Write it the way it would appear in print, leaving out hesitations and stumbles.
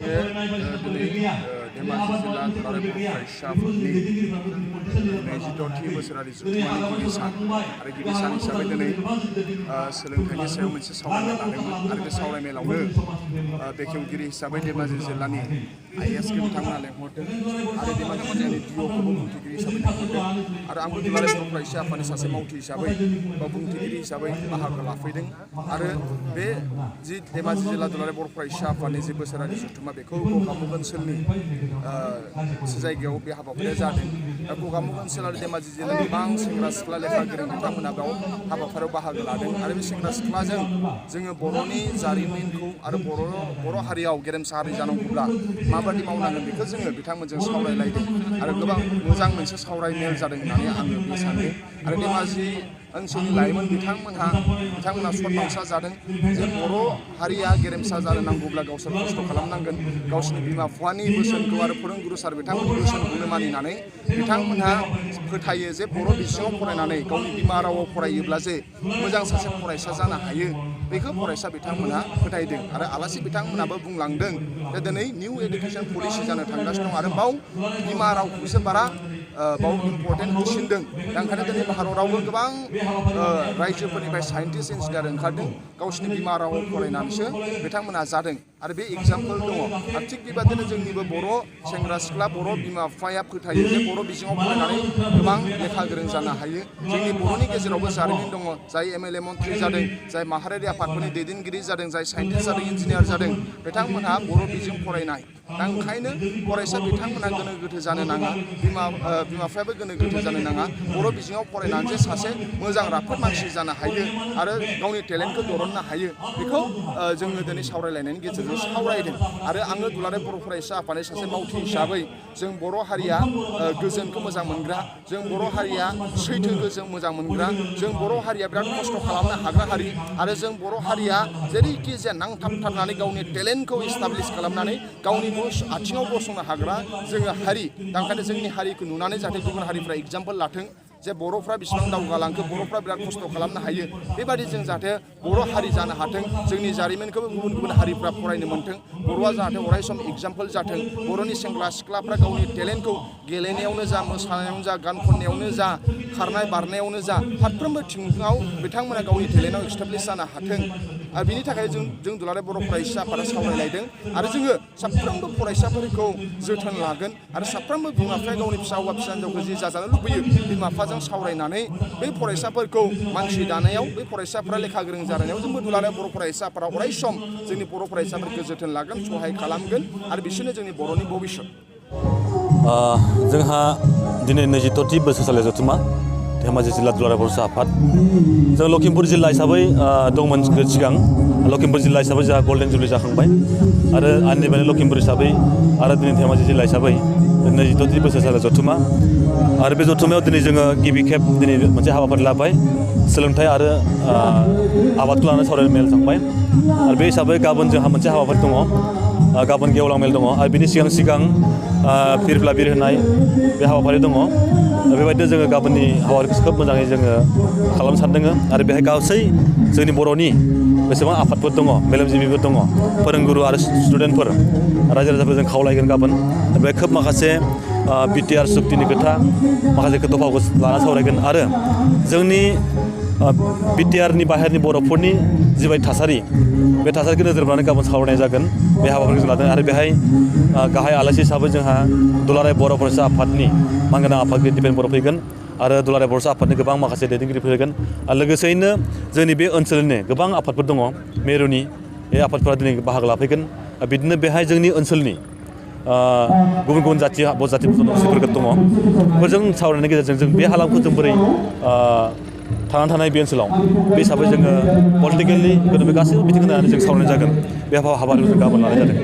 जाहाथे दिनै धेमाजि जिल्ला दुलाराय बर' फरायसा आफादनि 22थि बोसोरारि जथुम्मानि गिबि सान आरो गिबि सान हिसाबै दिनै सोलोंथाइनि सायाव मोनसे सावरायमेल लादोंमोन आरो बे सावरायमेलावनो बेखेवगिरि हिसाबै धेमाजि जिल्लानि IAS खौ बिथांमोना लेंहरदों आरो धेमाजि जिल्लानि DIOखौबो बुंथिगिरि हिसाबै लेंहरदों आरो आंबो दुलाराय बर' फरायसा आफादनि सासे मावथि हिसाबै बा बुंथिगिरि हिसाबै बाहागो लाफैदों आरो बे जि धेमाजि जिल्ला दुलाराय बर' फरायसा आफादनि जि बोसोरारि जथुम्मा बेखौ गगामुग ओनसोलनि जायगायाव बे हाबाफारिया जादों गगामुग ओनसोल आरो धेमाजि जिल्लानि गोबां सेंग्रा सिख्ला लेखा गोरों बिथांमोना बेयाव हाबाफारियाव बाहागो लादों आरो बे सेंग्रा सिख्लाजों जोङो बर'नि जारिमिनखौ आरो बर' हारियाव गेरेमसा हारि जानांगौब्ला माबादि मावनांगोन बेखौ जोङो बिथांमोनजों सावरायलायदों आरो गोबां मोजां मोनसे सावरायमेल जादों होननानै आङो बे सान्दों आरो धेमाजि ओनसोलनि लाइमोन बिथांमोना सनमानसा जादों जे बर' हारिया गेरेमसा जानो नांगौब्ला गावसोर खस्थ' खालामनांगोन गावसोरनि बिमा बिफानि बोसोनखौ आरो फोरोंगुरु सार बिथांमोननि बोसोनखौनो मानिनानै बिथांमोनहा फोथायो जे बर' बिजोङाव फरायनानै गावनि बिमा रावाव फरायोब्ला जे मोजां सासे फरायसा जानो हायो बेखौ फरायसा बिथांमोनहा फोथायदों आरो आलासि बिथांमोनाबो बुंलांदों जे दिनै निउ एडुकेसन पलिसि जानो थांगासिनो दं आरो बाव बिमा रावखौसो बारा बाव इम्पर्टेन्ट होसिनदों दा ओंखायनो दिनै भारतावबो गोबां रायजोफोरनिफ्राय साइन्टिस्ट इन्जिनियार ओंखारदों गावसिनि बिमा रावाव फरायनानैसो बिथांमोना जादों आरो बे एग्जाम्पल दङ आरो थिग बेबादिनो जोंनिबो बर' सेंग्रा सिख्ला बर' बिमा बिफाया फोथायो जे बर' बिजोङाव फरायनानै गोबां लेखा गोरों जानो हायो जोंनि बर'नि गेजेरावबो जारिमिन दङ जाय MLA मन्थ्रि जादों जाय माहारियारि आफादफोरनि दैदेनगिरि जादों जाय साइन्टिस्ट जादों इन्जिनियार जादों बिथांमोनहा बर' बिजों फरायनाय दा ओंखायनो फरायसा बिथांमोनहा गोनो गोथो जानो नाङा बिमा बिफायाबो गोनो गोथो जानो नाङा बर' बिजोङाव फरायनानै जे सासे मोजां राफोद मानसि जानो हायो आरो गावनि टेलेन्टखौ दरननो हायो बेखौ जोङो दिनै सावरायलायनायनि गेजेरजों सावरायदों आरो आङो दुलाराय बर' फरायसा आफादनि सासे मावथि हिसाबै जों बर' हारिया गोजोनखौ मोजां मोनग्रा जों बर' हारिया सैथोखौ जों मोजां मोनग्रा जों बर' हारिया बिराद खस्थ' खालामनो हाग्रा हारि आरो जों बर' हारिया जेरैखि जाया नांथाबथारनानै गावनि टेलेन्टखौ इस्टाब्लिस खालामनानै गावनि आथिङाव गसंनो हाग्रा जोङो हारि दा ओंखायनो जोंनि हारिखौ नुनानै जाहाथे गुबुन हारिफ्रा एग्जाम्पोल लाथों जे बर'फ्रा बेसेबां दावगालांखो बर'फ्रा बिराद खस्थ' खालामनो हायो बेबादि जों जाहाथे बर' हारि जानो हाथों जोंनि जारिमिनखौबो गुबुन गुबुन हारिफ्रा फरायनो मोन्थों बर'आ जाहाथे अराय सम एग्जाम्पोल जाथों बर'नि सेंग्रा सिख्लाफ्रा गावनि टेलेन्टखौ गेलेनायावनो जा मोसानायावनो जा गान खननायावनो जा खारनाय बारनायावनो जा फारफ्रोमबो बिथिङाव बिथांमोना गावनि टेलेन्टआव एस्टाब्लिस जानो हाथों आरो बिनि थाखाय जों दुलाराय बर' फरायसा आफादा सावरायलायदों आरो जोङो साफ्रोमबो फरायसाफोरखौ जोथोन लागोन आरो साफ्रोमबो बिमा बिफाया गावनि फिसा हौवा फिसा हिन्जावखौ जि जाजानो लुबैयो बिमा बिफाजों सावरायनानै बे फरायसाफोरखौ मानसि दानायाव बे फरायसाफोरा लेखा गोरों जानायाव जोंबो दुलाराय बर' फरायसा आफादा अराय सम जोंनि बर' फरायसाफोरखौ जोथोन लागोन सहाय खालामगोन आरो बिसोरनो जोंनि बर'नि भबिष्यत जोंहा दिनै 22थि बोसोरसालि जथुम्मा धेमाजि जिल्ला दुलाराय बर' आफाद जों लखिमपुर जिल्ला हिसाबै दंमोन सिगां लखिमपुर जिल्ला हिसाबै जोंहा गल्डेन जुबलि जाखांबाय आरो आंनिफ्रायनो लखिमपुर हिसाबै आरो दिनै धेमाजि जिल्ला हिसाबै 22थि बोसोरसालि जथुम्मा आरो बे जथुम्मायाव दिनै जोङो गिबि खेब दिनै मोनसे हाबाफारि लाबाय सोलोंथाइ आरो आबादखौ लानानै सावरायनो मेल थांबाय आरो बे हिसाबै गाबोन जोंहा मोनसे हाबाफारि दङ गाबोन गेवलां मेल दङ आरो बिनि सिगां फिरफिला बिर होनाय बे हाबाफारि दङ बेबायदिनो जोङो गाबोननि हाबाफारिखौ खोब मोजाङै जोङो खालामनो सानदों आरो बेहाय गासै जोंनि बर'नि बेसेबां आफादफोर दङ मेलेमजिबिफोर दङ फोरोंगुरु आरो स्टुडेन्टफोर रायजो राजाफोर जों खावलायगोन गाबोन बे खोब माखासे BTR सुक्तिनि खोथा माखासे दफाखौ लाना सावरायगोन आरो जोंनि BTRनि बाहेरनि बर'फोरनि जिबायदि थासारि बे थासारिखौ नोजोर बोनानै गाबोन सावरायनाय जागोन बे हाबाफारिखौ जों लादों आरो बेहाय गाहाय आलासि हिसाबै जोंहा दुलाराय बर' फरायसा आफादनि मानगोनां आफादगिरि दिपेन बर' फैगोन आरो दुलाराय बर' आफादनि गोबां माखासे दैदेनगिरि फैगोन आरो लोगोसेयैनो जोंनि बे ओनसोलनि गोबां आफादफोर दङ मिरुनि बे आफादफोरा दिनै बाहागो लाफैगोन बिदिनो बेहाय जोंनि ओनसोलनि गुबुन गुबुन जाथि मानसिफोर दङ बेफोरजों सावरायनायनि गेजेरजों जों बे हालामखौ जों बोरै थांनानै थानाय बे ओनसोलाव बे हिसाबै जोङो पलिटिकेलि इक'नमिक गासैबो बिथिंखौ नायनानै जों सावरायनाय जागोन बे हाबाफारिखौ जों गाबोन लानाय जादों